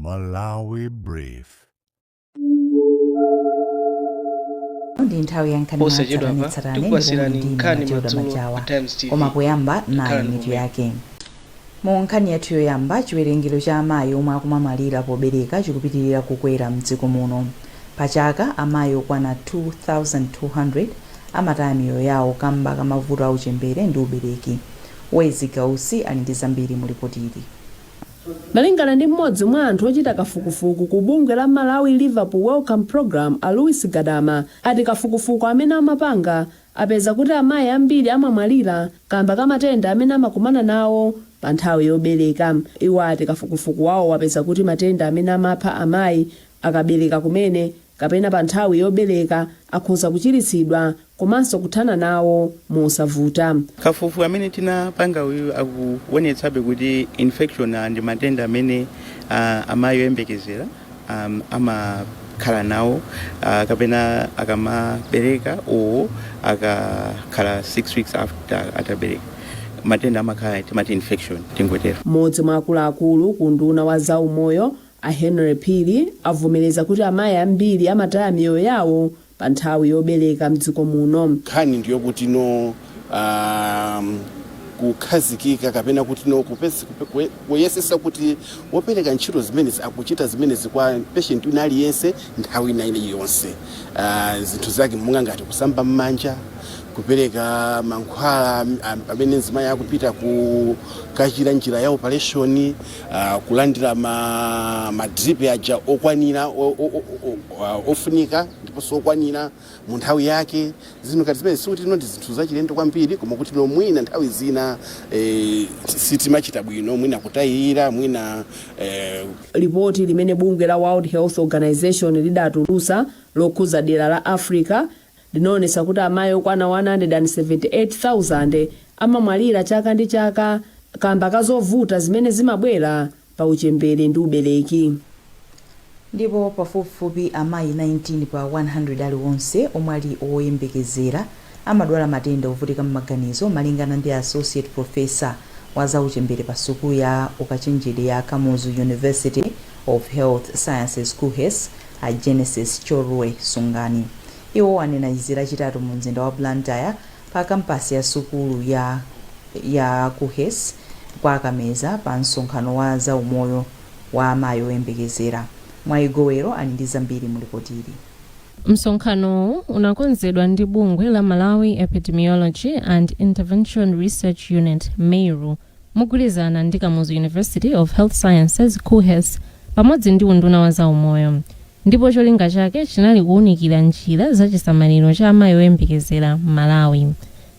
Malawi Brief. Ndi nthawi ya nkhani Posachedwapa mwatsatanetsatane ndipo tikupatsirani ndine nkhani Matilda madzulo Majawa. pa Times TV. Koma poyamba nayi Takhalani mitu pomwepo. yake. Mu nkhani yathu yoyamba, chiwerengero cha amayi omwe akumamwalira pobereka chikupitirira kukwera mdziko muno. Pa chaka, amayi okwana 2,200 amataya miyoyo yawo kamba ka mavuto a uchembere ndi ubereki. Wezi Gausi ali ndi zambiri mu lipoti ili. Malingana ndi mmodzi mwa anthu ochita kafukufuku ku bungwe la Malawi Liverpool Wellcome Programme, a Louis Gadama, ati kafukufuku amene amapanga apeza kuti amayi ambiri amamwalira kamba ka matenda amene amakumana nawo pa nthawi yobereka. Iwo ati kafukufuku wawo wapeza kuti matenda amene amapha amayi akabereka kumene kapena pa nthawi yobereka akhoza kuchiritsidwa komanso kuthana nawo mosavuta. Kafukufuku amene tinapanga uyu akuonetsabe kuti infection ndi matenda amene amayi oyembekezera amakhala nawo kapena akamabereka or akakhala 6 weeks after atabereka. Matenda amakhala timati infection, tingotero. Mmodzi mwa akuluakulu ku unduna wa zaumoyo, a Henry Phiri, avomereza kuti amayi ambiri amataya miyoyo yawo pa nthawi yobereka mdziko muno. Nkhani ndiyokuti no kukhazikika kapena kuti no kuyesesa kuti wopereka ntchito zimenezi akuchita zimenezi kwa patient wina aliyense nthawi ina iliyonse. Zinthu zake monga ngati kusamba m'manja, kupereka mankhwala pamene mzimayi akupita kukachira njira ya operation, kulandira ma drip aja okwanira, ofunika ndiponso okwanira mu nthawi yake. Zinthu ngati zimene sikuti no ndi zinthu zachilendo kwambiri, koma kuti no mwina nthawi zina sitimachita bwino, mwina kutayirira mwina. Lipoti limene bungwe la World Health Organization lidatulutsa lokhuza dera la Africa linaonetsa kuti amayi okwana 178,000 amamwalira chaka ndi chaka kamba ka zovuta zimene zimabwera pa uchembere ndi ubereki. Ndipo pafupifupi amayi 19 pa 100 aliwonse omwe ali oyembekezera amadwala matenda ovutika m'maganizo, malingana ndi associate professor wa zauchembere pa sukulu ya ukachenjede ya Kamuzu University of Health Sciences, KUHeS, a Genesis Chorwe Sungani. Iwo anena izi Lachitatu mu mzinda wa Blantyre pa kampasi ya sukulu ya KUHeS kwa Kameza pa msonkhano wa zaumoyo wa amayi oyembekezera. Mwayigowero ali ndi zambiri mu lipotili. Msonkhanowu unakonzedwa ndi bungwe la Malawi Epidemiology and Intervention Research Unit, MEIRU, mogwirizana ndi Kamuzu University of Health Sciences, KUHeS, pamodzi ndi unduna wa zaumoyo, ndipo cholinga chake chinali kuwunikira njira za chisamaliro cha amayi oyembekezera m'Malawi.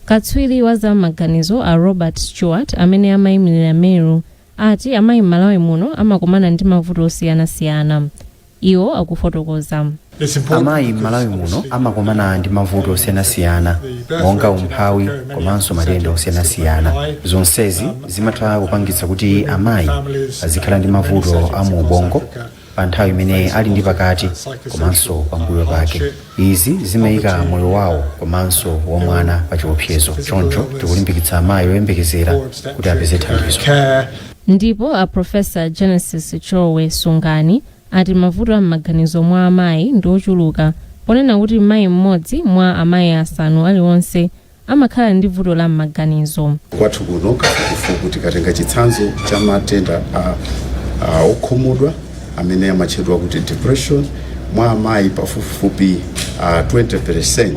Katswiri wa za maganizo a Robert Stewart, amene amayimirira MEIRU, ati amayi m'Malawi muno amakumana ndi mavuto osiyanasiyana. Iwo akufotokoza. Amayi m'Malawi muno amakumana ndi mavuto osiyanasiyana monga umphawi komanso matenda osiyanasiyana. Zonsezi zimatha kupangitsa kuti amayi azikhala ndi mavuto a mu ubongo pa nthawi imene ali ndi pakati komanso pambuyo pake. Izi zimayika moyo wawo komanso wa mwana pa chiopsezo. Choncho tikulimbikitsa amayi oyembekezera kuti apeze thandizo. Ndipo a Professor Genesis Chowe Sungani ati mavuto a m'maganizo mwa amayi ndi ochuluka, ponena kuti mayi mmodzi mwa amayi asanu aliwonse amakhala ndi vuto la m'maganizo. Kwathu kuno kafukufuku, tikatenga chitsanzo cha matenda a okhumudwa amene amatchedwa kuti depression, mwa amayi pafupifupi 20%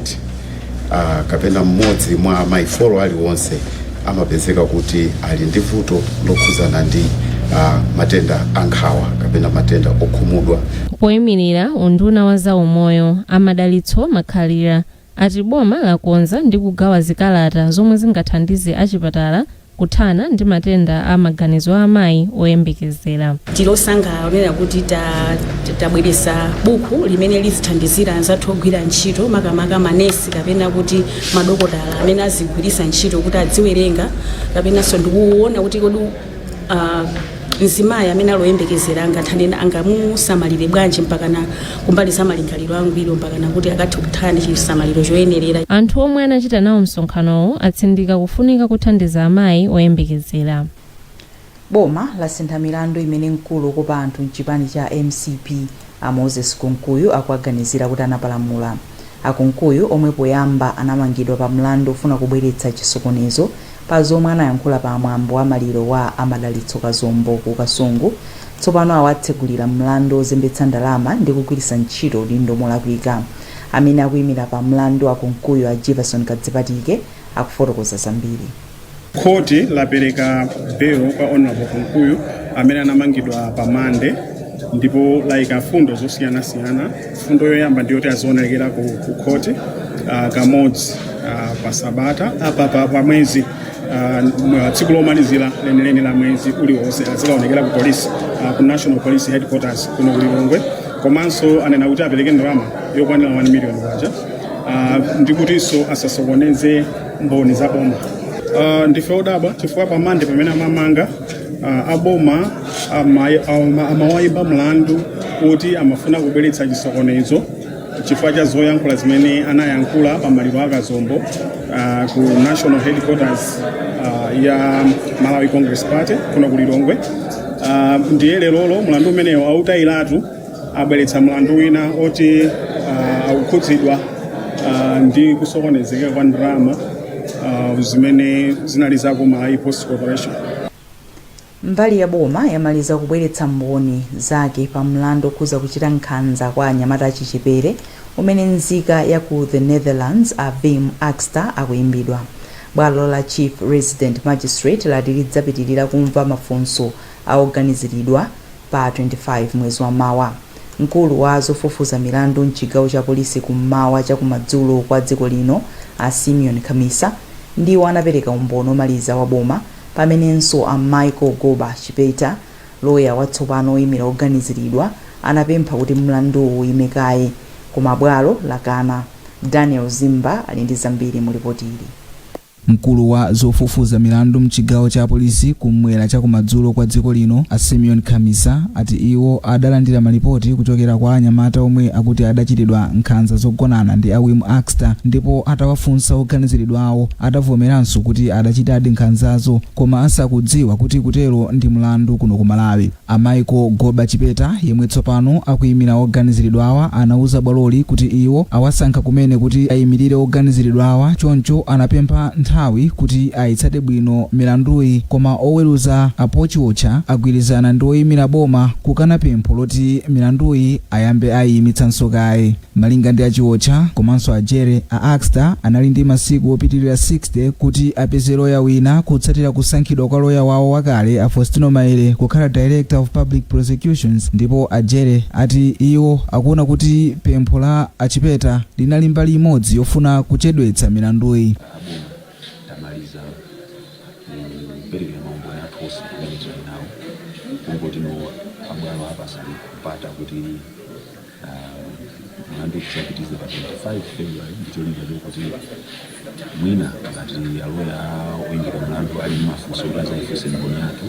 kapena mmodzi mwa amayi 4 aliwonse amapezeka kuti ali ndi vuto lokhuzana ndi matenda a nkhawa kapena matenda okhumudwa. Poyimirira unduna wa zaumoyo, Amadalitso Makhalira ati boma lakonza ndi kugawa zikalata zomwe zingathandize achipatala kuthana ndi matenda a maganizo a amayi oyembekezera. Tilosangalala kunena kuti tabweresa buku limene lizithandizira anzathu ogwira ntchito, makamaka manesi kapena kuti madokotala, amene azigwirisa ntchito kuti adziwerenga kapenanso ndikuona kuti kodi mzimayi amene aloyembekezera angathane, angamusamalire bwanji mpakana kumbali za malingaliro angwiro, mpakana kuti akathe kuthana ndi chisamaliro choyenerera. Anthu omwe anachita nawo msonkhanowu atsindika kufunika kuthandiza amayi oyembekezera. Boma lasintha milandu imene mkulu wokopa anthu mchipani cha MCP a Moses Kunkuyu akuaganizira kuti anapalamula. A Kunkuyu, omwe poyamba anamangidwa pa mlandu ofuna kubweretsa chisokonezo pa zomwe anayankhula pa mwambo wa maliro wa a Madalitso Kazombo ku Kasungu, tsopano awatsegulira mlandu ozembetsa ndalama ndi kugwiritsa ntchito udindo molakwika. Amene akuyimira pa mlandu a Kunkuyu, a Jefferson Kadzipatike, akufotokoza zambiri. Khoti lapereka belo kwa Honorable Kunkuyu amene anamangidwa pa Mande, ndipo layika fundo zosiyanasiyana. Fundo yoyamba ndiyoti azionekera ku khoti kamodzi pa sabata, pa mwezi, tsiku lomalizira lenileni la mwezi uliwonse azikaonekera ku polisi, ku National Police Headquarters kuno ku Lilongwe. Komanso anena kuti apereke ndalama yokwanira 1 million kwacha, ndikutinso asasokoneze mboni za boma. Ndife odabwa chifukwa pa Mande pamene amamanga, aboma amawayimba mlandu kuti amafuna kubweretsa chisokonezo chifukwa cha zoyankhula zimene anayankhula pa maliro a Kazombo ku National Headquarters ya Malawi Congress Party kuno ku Lilongwe. Ndiye lerolo mlandu umenewo autayiratu, abweretsa mlandu wina oti akukhudzidwa ndi kusokonezeka kwa ndalama zimene zinali za ku Malawi Post Corporation. Mbali ya boma yamaliza kubweretsa mboni zake pa mlandu okhuza kuchita nkhanza kwa anyamata achichepere umene nzika ya ku the Netherlands a Wim Akster akuimbidwa. Bwalo la Chief Resident Magistrate lati lidzapitirira kumva mafunso a oganiziridwa pa 25 mwezi wa mawa. Mkulu wa zofufuza milandu mchigawo cha polisi kummawa chakumadzulo kwa dziko lino, a Simeon Khamisa, ndiwo anapereka umboni omaliza wa boma, pamenenso a Michael Goba Chipeta, loya watsopano oyimira oganiziridwa, anapempha kuti mlanduwu uyime kaye, koma bwalo lakana. Daniel Zimba ali ndi zambiri mu ripoti ili. Mkulu wa zofufuza milandu mchigawo cha polisi kumwera chakumadzulo kwa dziko lino, a Simeon Khamisa, ati iwo adalandira malipoti kuchokera kwa anyamata omwe akuti adachitidwa nkhanza zogonana ndi a Wim Akster, ndipo atawafunsa oganiziridwa awo adavomeranso kuti adachitadi nkhanzazo koma asakudziwa kuti kutero ndi mlandu kuno ku Malawi. A Michael Goba Chipeta, yemwe tsopano akuyimira oganiziridwa awa, anauza bwaloli kuti iwo awasankha kumene kuti ayimirire oganiziridwa awa, choncho anapempha nthawi kuti ayitsate bwino milanduyi. Koma oweruza a Pochiotcha agwirizana ndi oyimira boma kukana pempho loti milanduyi ayambe ayimitsanso kaye. Malinga ndi achiotcha komanso ajere, a Akster anali ndi masiku opitirira 60 kuti apeze loya wina kutsatira kusankhidwa kwa loya wawo wakale a Faustino Maele kukhala Director of Public Prosecutions, ndipo ajere ati iwo akuona kuti pempho la achipeta linali mbali imodzi yofuna kuchedwetsa milanduyi. Tamaliza kuperekera maumboni athu onse amene tinali nawo, kungoti no abwalo apasali kupata kuti mlandu tisapitize pa 25 February, ndi cholinga chokuti mwina ngati aloya oyimbidwa mlandu ali ndi mafunso kuti azayifunse mboni yathu,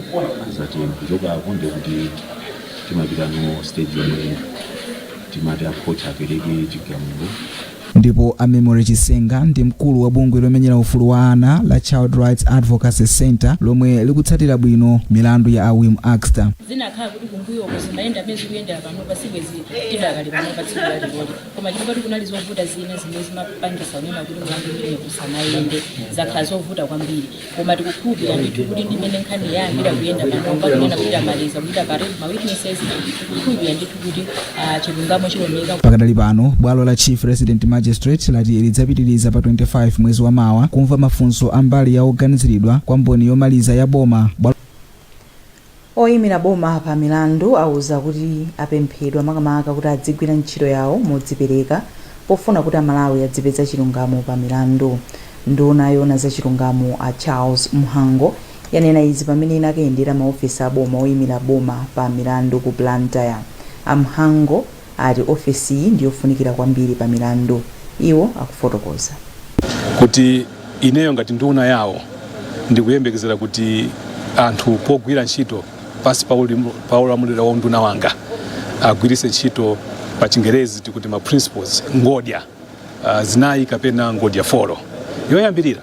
azatero. Kuchokako ndikuti timapita no stage yomwe timati akhoti apereke chigamulo. Ndipo a Memory Chisenga ndi mkulu wa bungwe lomenyera ufulu wa ana la Child Rights Advocacy Center, lomwe likutsatira bwino milandu ya a Wim Akster. Zinakhala kuti kumbuyoko zimayenda amene zikuyendera panopa, sibwezi tidakali panopa tsiku laliloli. Koma chifukwa kuti kunali zovuta zina zimene zimapangisa kunena kuti mlandu umene usamayende, zakhala zovuta kwambiri. Koma tikukhulupirira ndithu kuti ndimene nkhani yayambira kuyenda panopa, kunena kuti amaliza kuchita parade ma witnesses, tikukhulupirira ndithu kuti chilungamo chioneka. Pakadali pano bwalo la Chief Resident Magistrate lati lidzapitiriza pa 25 mwezi wa mawa kumva mafunso a mbali ya oganiziridwa kwa mboni yomaliza ya boma. Oyimira boma pa milandu auza kuti apemphedwa makamaka kuti adzigwira ntchito yawo modzipereka pofuna kuti Amalawi adzipeza chilungamo pa milandu. Nduna yoona za chilungamo a Charles Mhango yanena izi pamene inakayendera maofesi a boma oyimira boma pa milandu ku Blantyre. A Mhango ati ofesiyi ndiyofunikira kwambiri pa milandu. Iwo akufotokoza. Kuti ineyo ngati nduna yawo ndikuyembekezera kuti anthu pogwira ntchito pasi pa ulamuliro wa unduna wanga agwiritse ntchito, pa Chingerezi tikuti ma principles, ngodya zinayi kapena ngodya 4. Yoyambirira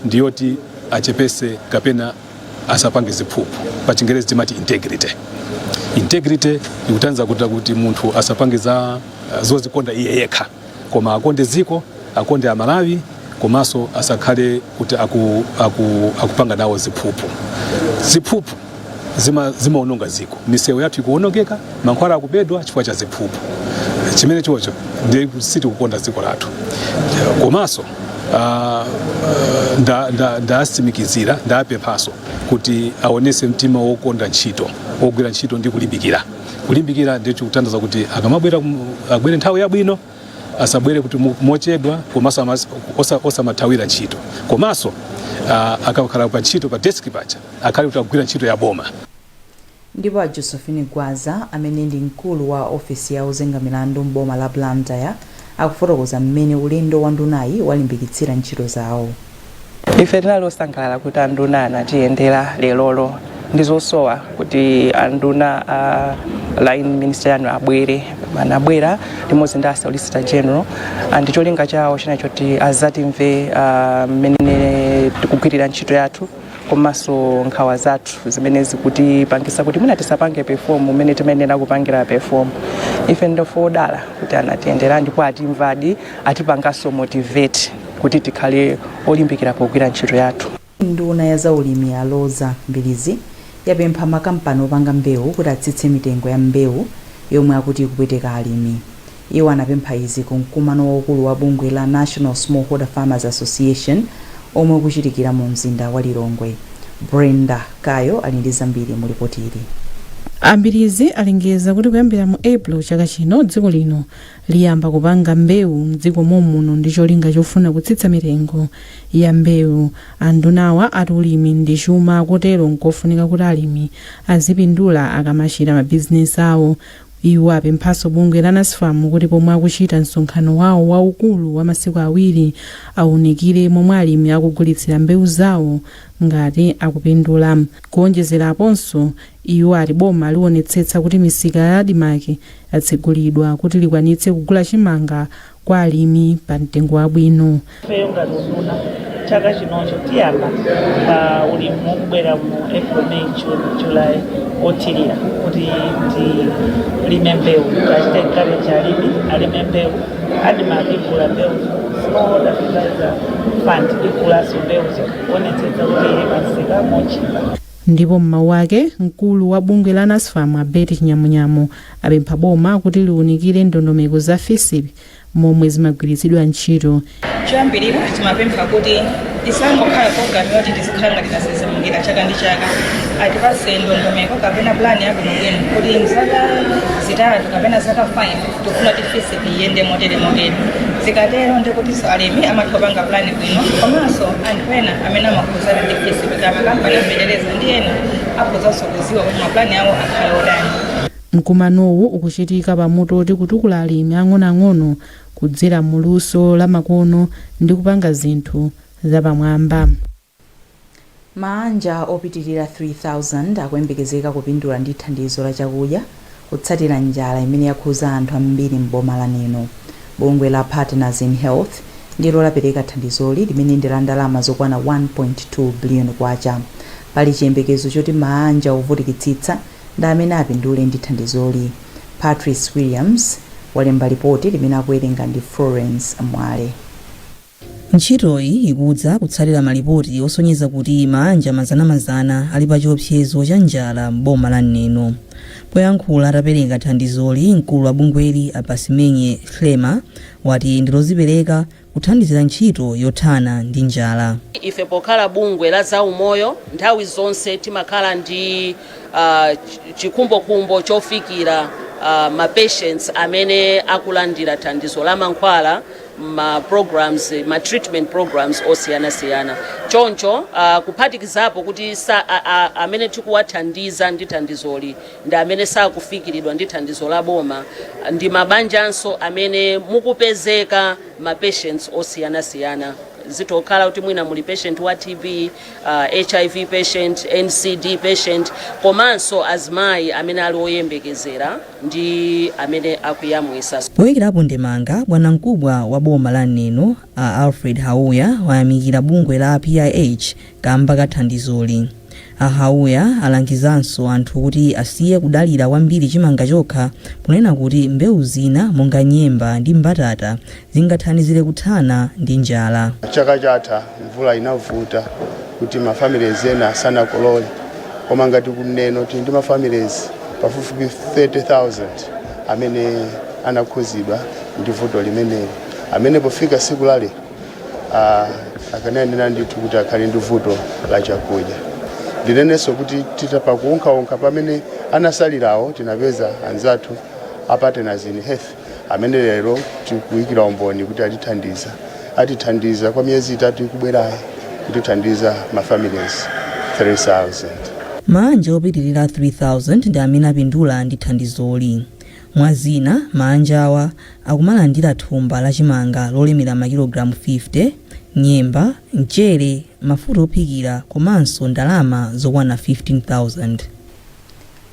ndiyoti achepese kapena asapange ziphuphu. Pa Chingerezi timati integrity. Integrity ikutanthauza kuti munthu asapange za zozikonda iye yekha, koma akonde dziko, akonde Amalawi, komanso asakhale kuti akupanga nawo ziphuphu. Ziphuphu zimaononga dziko. Misewu yathu ikuonongeka, mankhwala akubedwa chifukwa cha ziphuphu. Chimene chocho ndiye sitikukonda dziko lathu. Komanso ndatsimikizira, ndapemphaso kuti aonese mtima wokonda ntchito, wogwira ntchito ndi kulimbikira. Kulimbikira ndicho kutanthauza kuti akamabwera abwere nthawi yabwino, asabwere kuti mochedwa, komanso osamathawira ntchito, komanso akakhala pa ntchito, pa desk paja, akhale kuti akugwira ntchito ya boma. Ndipo a Josephine Gwaza, amene ndi mkulu wa ofesi ya ozenga milandu m'boma la Blantyre, akufotokoza mmene ulendo wa ndunayi walimbikitsira ntchito zawo. Ife tinali osangalala kuti anduna anatiyendera lerolo. Ndizosowa kuti anduna a line minister yanu abwere. Anabwera limodzi ndi a Solicitor General, and cholinga chawo china choti azatimve mmene tikugwirira ntchito yathu, komanso nkhawa zathu zimene zikutipangisa kuti mwina tisapange perform mmene timayenera kupangira perform. Ife ndife odala kuti anatiyendera ndipo atimvadi, atipanganso motivate kuti tikhale olimbikira pogwira ntchito yathu. Nduna ya zaulimi a Roza Mbilizi yapempha makampani opanga mbewu kuti atsitse mitengo ya mbewu yomwe akuti ikupweteka alimi. Iwo anapempha izi ku mkumano waukulu wa bungwe la National Smallholder Farmers Association omwe ukuchitikira mu mzinda wa Lilongwe. Brenda Kayo ali ndi zambiri mu ripoti ili. A Mbilizi alengeza kuti kuyambira mu April chaka chino, dziko lino liyamba kupanga mbewu mdziko momuno ndi cholinga chofuna kutsitsa mitengo ya mbewu. Andunawa ati ulimi ndi chuma, kotero nkofunika kuti alimi azipindula akamachita mabizinesi awo. Iwo apemphanso bungwe la NASFAM kuti pomwe akuchita msonkhano wawo waukulu wa masiku 2, awunikire momwe alimi akugulitsira mbewu zawo ngati akupindula. Kuonjezeraponso, iwo ati boma liwonetsetsa kuti misika ya ADMARC yatsegulidwa kuti likwanitse kugula chimanga kwa alimi pa mtengo wabwino. Ifeyo ngati unduna, chaka chinocho tiyamba pa ulimi wokubwera mu April, May, June, July othirira kuti tilime mbewu. Tachita encourage alimi alime mbewu. ADMARC igula mbewuzo, Smallholder Fertilizer Fund igulanso mbewuzo, kuonetsetsa kuti ili pamsika mochipa. Ndipo m'mawu ake, mkulu wa bungwe la NASFAM a Betty Chinyamunyamu apempha boma kuti liwunikire ndondomeko za FISP momwe zimagwiritsidwa ntchito. Choyambirira, timapempha kuti isangokhala program yoti tizikhala ngati tasezemukira chaka ndi chaka. Atipase ndondomeko kapena plan yabwinobwino kuti mzaka 3 kapena zaka 5 tikufuna kuti FISP iyende motere motere. Zikatero ndikutinso alimi amatha kupanga plan bwino, komanso anthu ena amene amakhuzana ndi FISP, kama kampani afetereza ndi ena, akhozanso kuziwa kuti maplani awo akhale otani. Mkumanowu ukuchitika pamutu oti kutukula alimi ang'onoang'ono kudzera mu luso la makono ndi kupanga zinthu zapamwamba. Maanja opitirira 3,000 akuyembekezeka kupindula ndi thandizo la chakudya kutsatira njala imene yakhuza anthu ambiri m'boma la Neno. Bungwe la Partners in Health ndilo lapereka thandizoli limene ndi la ndalama zokwana 1.2 biliyoni kwacha. Pali chiyembekezo choti maanja ovutikitsitsa ndi amene apindule ndi thandizoli. Patrice Williams walemba lipoti limene akuwerenga ndi Florence Mwale. Ntchitoyi ikudza kutsatira malipoti osonyeza kuti maanja mazanamazana ali pa chiopsezo cha njala m'boma la Neno. Poyankhula atapereka thandizoli, mkulu wa bungweli a Basimenye Hlema wati ndilozipereka kuthandizira ntchito yothana ndi njala. Ife pokhala bungwe la zaumoyo, nthawi zonse timakhala ndi chikhumbokhumbo chofikira ma patients amene akulandira thandizo la mankhwala ma programs, ma treatment programs osiyanasiyana. Choncho kuphatikizapo kuti amene tikuwathandiza ndi thandizoli ndi amene sakufikiridwa ndi thandizo la boma, ndi mabanjanso amene mukupezeka ma patients osiyanasiyana. Zitokhala kuti mwina muli patient wa TB, HIV patient, NCD patient, komanso azimayi amene ali oyembekezera ndi amene akuyamwisa. Poyikirapo ndemanga, bwanamkubwa wa boma la Neno a Alfred Hauya wayamikira bungwe la PIH kamba ka thandizoli. A Hauya alangizanso anthu kuti asiye kudalira kwambiri chimanga chokha, ponena kuti mbewu zina monga nyemba ndi mbatata zingathandizire kuthana ndi njala. Chaka chatha mvula inavuta kuti mafamilies ena asanakolole, koma ngati kuneno tili ndi mafamilies pafupifupi 30,000 amene anakhuzidwa ndi vuto limeneli, amene pofika siku lale akanayenera ndithu kuti akhale ndi vuto la chakudya. Ndinenenso kuti titapakunkhaunkha pamene anasalirawo, tinapeza anzathu a Partners in Health amene lero tikuyikira umboni kuti atithandiza kwa miyezi 3 ikubwerayi kutithandiza mafamilies 3000. Maanja opitirira 3000 ndi amene apindula ndi thandizoli. Mwa zina, maanjawa akumalandira thumba la chimanga lolemera makilogalamu 50, nyemba, mchere, mafuta ophikira komanso ndalama zokwana 15,000.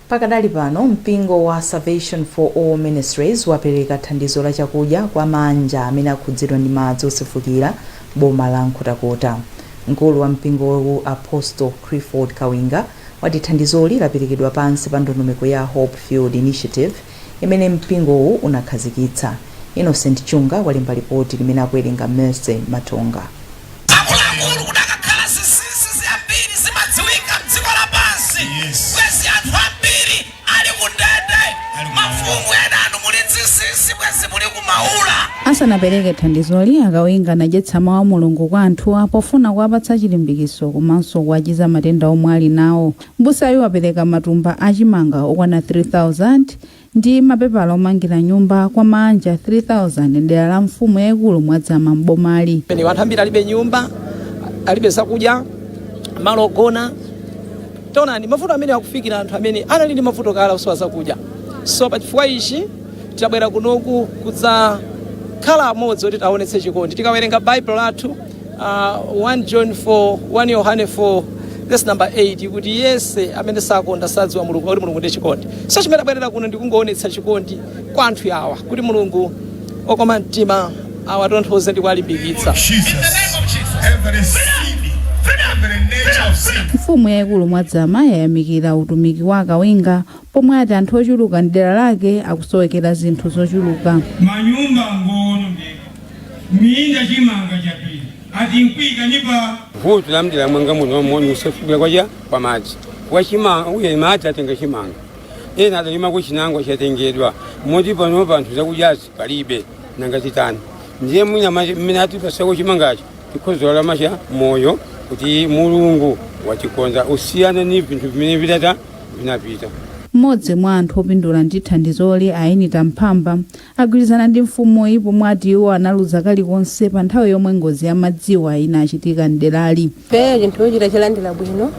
Pakadali pano, mpingo wa Salvation for All Ministries wapereka thandizo la chakudya kwa maanja amene akhudzidwa ndi madzi osefukira boma la Nkhotakota. Mkulu wa mpingowu, Apostle Clifford Kawinga, wati thandizoli laperekedwa pansi pa ndondomeko ya Hope Field Initiative imene mpingowu unakhazikitsa. Innocent Chunga walemba ripoti limene akuwerenga Mercy Matonga. Akuluakulu, kudakakhala zinsinsi zambiri zimadziwika mdziko lapansi, bwezi anthu ambiri ali kundende. Mafumu ena anu muli zinsinsi, bwezi muli kumaula. Asanapereke thandizoli, Akawinga anadyetsa mawu a Mulungu kwa anthuwa pofuna kuwapatsa chilimbikitso komanso kuwachiza matenda omwe ali nawo. Mbusayu wapereka matumba achimanga okwana 3000 ndi mapepala omangira nyumba kwa maanja 3000 mdera la mfumu yayikulu Mwadzama m'bomali. Anthu ambiri alibe nyumba, alibe zakudya, malo ogona. Taonani mavuto amene akufikira anthu amene anali ndi mavuto kale osowa zakudya. So pachifukwa ichi tabwera kunoku kudzakhala amodzi oti taonetse chikondi. Tikawerenga Baibulo lathu, 1 John 4, 1 Yohane 4 verse number 8, kuti yense amene sakonda sadziwa Mulungu, pakuti Mulungu ndiye chikondi. So chimene tabwerera kuno ndikungoonetsa chikondi kwa anthu awa, kuti Mulungu okoma mtima awatonthoze ndi kuwalimbikitsa. Every sin, every nature of sin. Mfumu yayikulu Mwadzama yayamikira utumiki wa Akawinga pomwe ati anthu ochuluka mdera lake akusowekera zinthu zochuluka. Manyumba ngoonongeka, minda chimanga chapita, ati nkwika nipa. Vuto la mdera mwanga muno moni usefukira kwacha kwa madzi wachimanga uye madzi atenga chimanga, ena adalima kuchinangwa chatengedwa, moti pano panthu zakudyazi palibe. Nanga titani? Ndiye mwina mmene atipasako chimangachi tikhozola macha moyo kuti Mulungu watikonza usiyana ni vinthu vimene vitata vinapita. Mmodzi mwa anthu opindula ndi thandizoli, Ainita Mphamba, agwirizana ndi mfumuyi pomwe ati iwo analuza kalikonse pa nthawi yomwe ngozi ya madziwa inachitika mderali. Peyo chinthu chita chilandira bwino,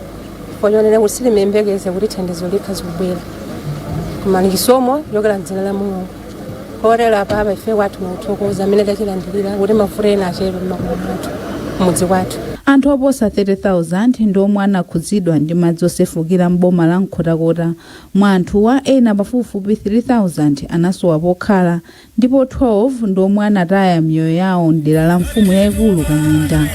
chifukwa chonena kuti sitimayembekeza kuti thandizo likhazi kubwera, koma ni chisomo chokera mdzina la Mulungu. Kotero apapa ife kwathu nikuthokoza amene tachilandirira kuti mavuto ena achepe m'makomo mwathu, m'mudzi kwathu. Anthu oposa 30,000 ndi omwe anakhudzidwa ndi madzi osefukira m'boma la Nkhotakota. Mwa anthuwa, ena pafupifupi 3,000 anasowa pokhala ndipo 12 ndi omwe anataya miyoyo yawo mdera la mfumu yayikulu Kanyenda.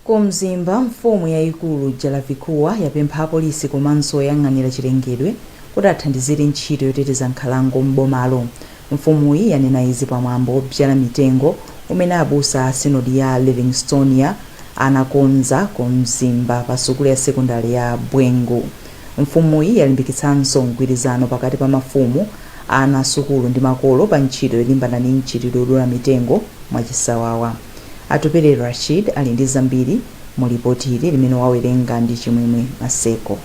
Ku Mzimba, mfumu yayikulu Jalavikuwa yapempha apolisi komanso oyang'anira chilengedwe kuti athandizire ntchito yoteteza nkhalango m'bomalo. Mfumuyi yanena izi pamwambo wobzala mitengo umene abusa a sinodi ya Livingstonia anakonza ku Mzimba pa sukulu ya sekondale ya Bwengu. Mfumuyi yalimbikitsanso mgwirizano pakati pa mafumu, ana asukulu ndi makolo pa ntchito yolimbana ndi mchitidwe wodula mitengo mwachisawawa. Atupele Rashid ali ndi zambiri mu lipoti ili limene wawerenga ndi Chimwemwe Maseko.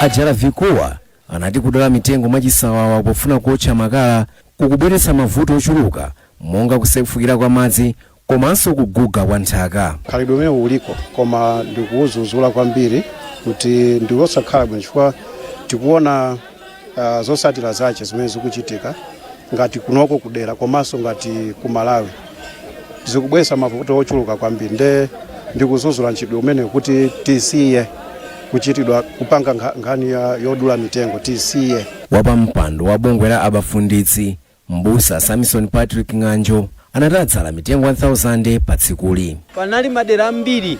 A Jalavikuwa anati kudula mitengo mwachisawawa pofuna kuotcha makala kukubweretsa mavuto ochuluka monga kusefukira kwa madzi komanso kuguga kwa nthaka. Khalidwe umene uliko, koma ndikuwuzuzula kwambiri kuti ndiwosakhala bwino, chifukwa tikuona zotsatira zache zimene zikuchitika ngati kunoko kudera komanso ngati ku Malawi, zikubweretsa mavuto ochuluka kwambiri. Nde ndikuzuzula mchitidwe umene kuti tisiye kuchitidwa kupanga nkhani yodula mitengo, tisiye. Wapampando wa bungwe la abafunditsi, Mbusa Samson Patrick Ng'anjo, anati adzala mitengo 1000 pa tsikuli. Panali madera ambiri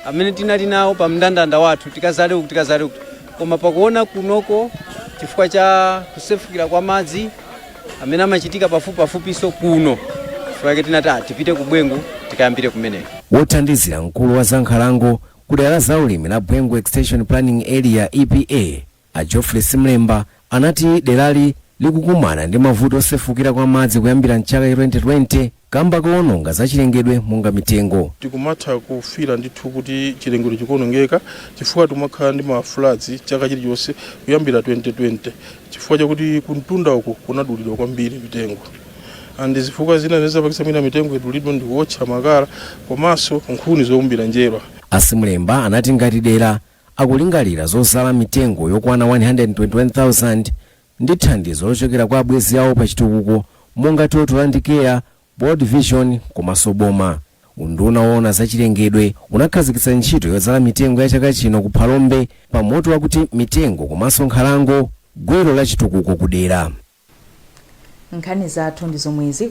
amene tinali nawo pa mndandanda wathu, tikazale uku, tikazale uku, koma pakuona kunoko chifukwa cha kusefukira kwa madzi amene amachitika pafupipafupiso kuno, chifukwa chake tinati tipite ku Bwengu tikayambire kumeneko. Wothandizira mkulu wa zankhalango ku dera la zaulimi la Bwengu Extension Planning Area, EPA, a Geoffrey Simlemba, anati derali likukumana ndi mavuto osefukira kwa madzi kuyambira mchaka 2020 kamba kowononga zachilengedwe monga mitengo. Tikumatha kufira ndithu kuti chilengedwe chikuonongeka chifukwa timakhala ndi ma floods chaka chilichonse kuyambira 2020, chifukwa chakuti kumtunda uku kunadulidwa kwambiri mitengo, and zifukwa zina zimene zapangitsa mwina mitengo idulidwe ndi kuwotcha makala komanso nkhuni zowumbira njerwa. A Simlemba anati ngati dera akulingalira zozala mitengo yokwana 121,000 ndi thandizo lochokera kwa abwenzi awo pa chitukuko monga Total and Care, World Vision komanso boma. Unduna woona zachilengedwe unakhazikitsa ntchito yodzala mitengo ya chaka chino ku Phalombe pamutu wakuti mitengo komanso nkhalango, gwero la chitukuko kudera. Nkhani zathu ndi zomwezi.